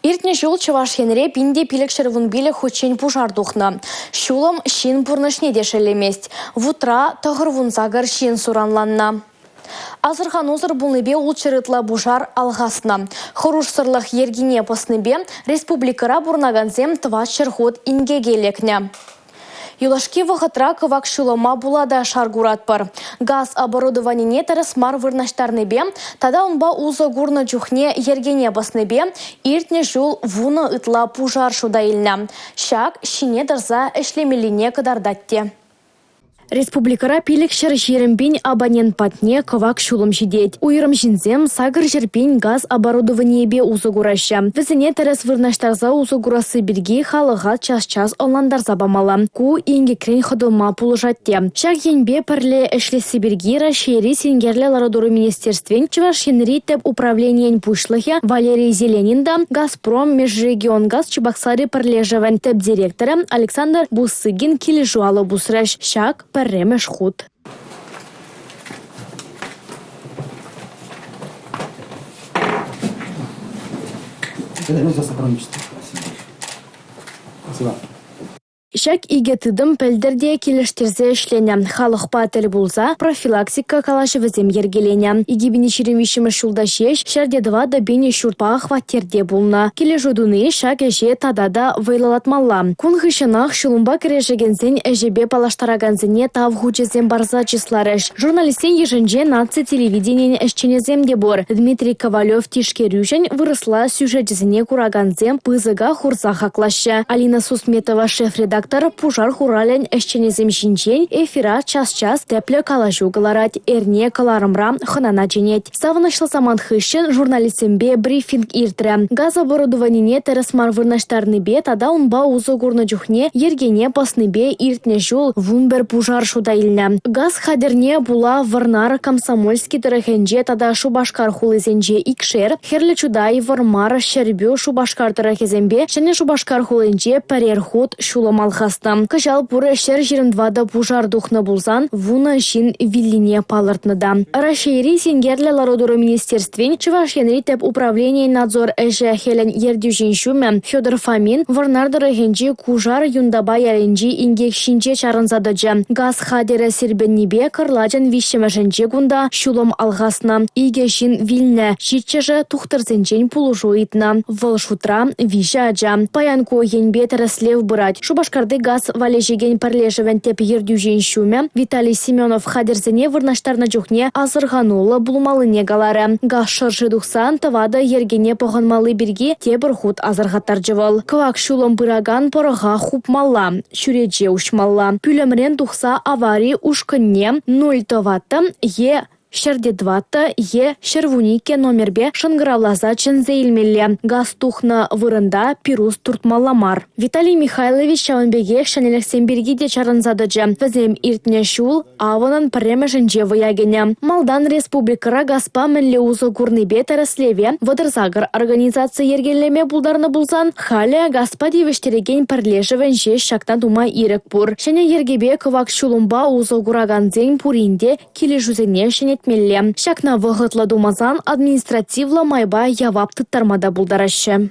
Иртнӗ ҫул Чӑваш Енре 1515 хутчен пушар тухнӑ. Ҫулӑм ҫын пурнӑҫне те шеллемест. Вутра 98 ҫын суранланнӑ. Асӑрханусӑр пулнипе 600 ытла пушар алхаснӑ. Хӑрушсӑрлӑх йӗркине пӑснипе республикӑра пурӑнакансем 400 хут инкеке лекнӗ. Юлашки вӑхӑтра кӑвак ҫулӑма пула та шар куратпӑр. Газ оборудованине тӗрӗс мар вырнаҫтарнипе тата унпа усӑ курнӑ чухне йӗркене пӑснипе иртнӗ ҫул вунӑ ытла пушар шута илнӗ. Ҫак ҫине тӑрса ӗҫлемеллине кӑтартать те. Республикӑра 520 пин абонент патне кӑвак ҫулӑм ҫитет. Уйрӑм ҫынсем 800 пин газ оборудованийӗпе усӑ кураҫҫӗ. Вӗсене тӗрӗс вырнаҫтарса усӑ курасси пирки халӑха час-час ӑнлантарса памалла. Ку инкекрен хӑтӑлма пулӑшать те. Ҫак енпе пӗрле ӗҫлесси пирки Раҫҫейри синкерлӗ лару-тӑру министерствин Чӑваш Енри тӗп управленийӗн пуҫлӑхӗ Валерий Зеленин та, «Газпром» Межрегионгаз Чебоксары пӗрлешӗвӗн тӗп директорӗ Александр Бусыгин килӗшӳ алӑ пусрӗҫ. Ҫак пӗрремӗш хут. За сотрудничество. Спасибо. Ҫак икӗ тытӑм пӗлтӗр те килӗштерсе ӗҫленӗ, халӑхпа тӗл пулса профилактика калаҫӑвӗсем йӗркеленӗ. 2023-мӗш ҫулта ҫеҫ 104 пин ҫуртпа хваттерте пулнӑ. Килӗшӳ туни ҫак ӗҫе тата та вӑйлӑлатмалла. Кун хыҫҫӑнах ҫулӑмпа кӗрешекенсен ӗҫӗпе паллаштаракансене тав хучӗсем парса чысларӗҫ. Журналистсен йышӗнче наци телевиденийӗн ӗҫченӗсем те пур. Дмитрий Ковалев тишкерӳҫӗн вырӑсла сюжечӗсене куракансем пысӑка хурса хаклаҫҫӗ. Алина Сусметова шеф-редактор пушар хуралӗн ӗҫченӗсем ҫинчен эфира час-час тӗплӗ калаҫу кӑларать, эрне кӑларӑмра хӑнана чӗнет. Савӑнӑҫлӑ самант хыҫҫӑн журналистсемпе брифинг иртрӗ. Газ оборудованине тӗрӗс мар вырнаҫтарнипе тата унпа усӑ курнӑ чухне йӗркене пӑснипе иртнӗ ҫул 11 пушар шута илнӗ. Газ хатӗрне пула Вӑрнар, Комсомольски тӑрӑхӗнче тата Шупашкар хулисенче икшер, Хӗрлӗ Чутай, Вӑрмар, Ҫӗрпӳ, Шупашкар тӑрӑхӗсемпе Ҫӗнӗ Шупашкар хулинче пӗрер хут ҫулӑм алхаснӑ. Кӑҫал пурӗ 124 пушар тухнӑ пулсан вунӑ ҫын виллине палӑртнӑ та. Раҫҫейри синкерлӗ лару-тӑру министерствин Чӑваш Енри тӗп управленийӗн надзор ӗҫӗ-хӗлӗн ертӳҫин ҫумӗ Федор Фомин Вӑрнар тӑрӑхӗнчи Кушар Юнтапа ялӗнчи инкек ҫинче чарӑнса тӑчӗ. Газ хатӗрӗ сирпӗннипе кӑрлачӑн виҫҫӗмӗшӗнче кунта ҫулӑм алхаснӑ. Икӗ ҫын вилнӗ, ҫиччӗшӗ тухтӑрсенчен пулӑшу ыйтнӑ. Вӑл шутра виҫӗ ача. Паян ку енпе тӗрӗслев пырать. Шупашкарти газ валеҫекен пӗрлешӗвӗн тӗп ертӳҫин ҫумӗ Виталий Семенов хатӗрсене вырнаҫтарнӑ чухне асӑрхануллӑ пулмаллине каларӗ. Газ шӑрши тухсан тӑватӑ йӗркене пӑхӑнмалли пирки тепӗр хут асӑрхаттарчӗ вӑл. Кӑвак ҫулӑм пыракан пӑрӑха хупмалла, чӳрече уҫмалла. Пӳлӗмрен тухса авари ушкӑнне 0,4 е 104 е 112 номерпе шӑнкӑравласа чӗнсе илмелле. Газ тухнӑ вырӑнта пирус туртмалла мар. Виталий Михайлович ҫавӑн пекех ҫӗнӗлӗхсем пирки те чарӑнса тӑчӗ. Вӗсем иртнӗ ҫул авӑнӑн пӗрремӗшӗнче вӑя кӗнӗ. Малтан республикӑра газпа мӗнле усӑ курнипе тӗрӗслеве 38 организаци йӗркелеме пултарнӑ пулсан, халӗ газпа тивӗҫтерекен пӗрлешӗвӗн ҫеҫ ҫакна тума ирӗк пур. Ҫӗнӗ йӗркепе кӑвак ҫулӑмпа усӑ куракансен пурин те килӗшӳсене ҫӗнетмелле. Ҫакна вӑхӑтлӑ тумасан административлӑ майпа явап тыттарма та пултараҫҫӗ.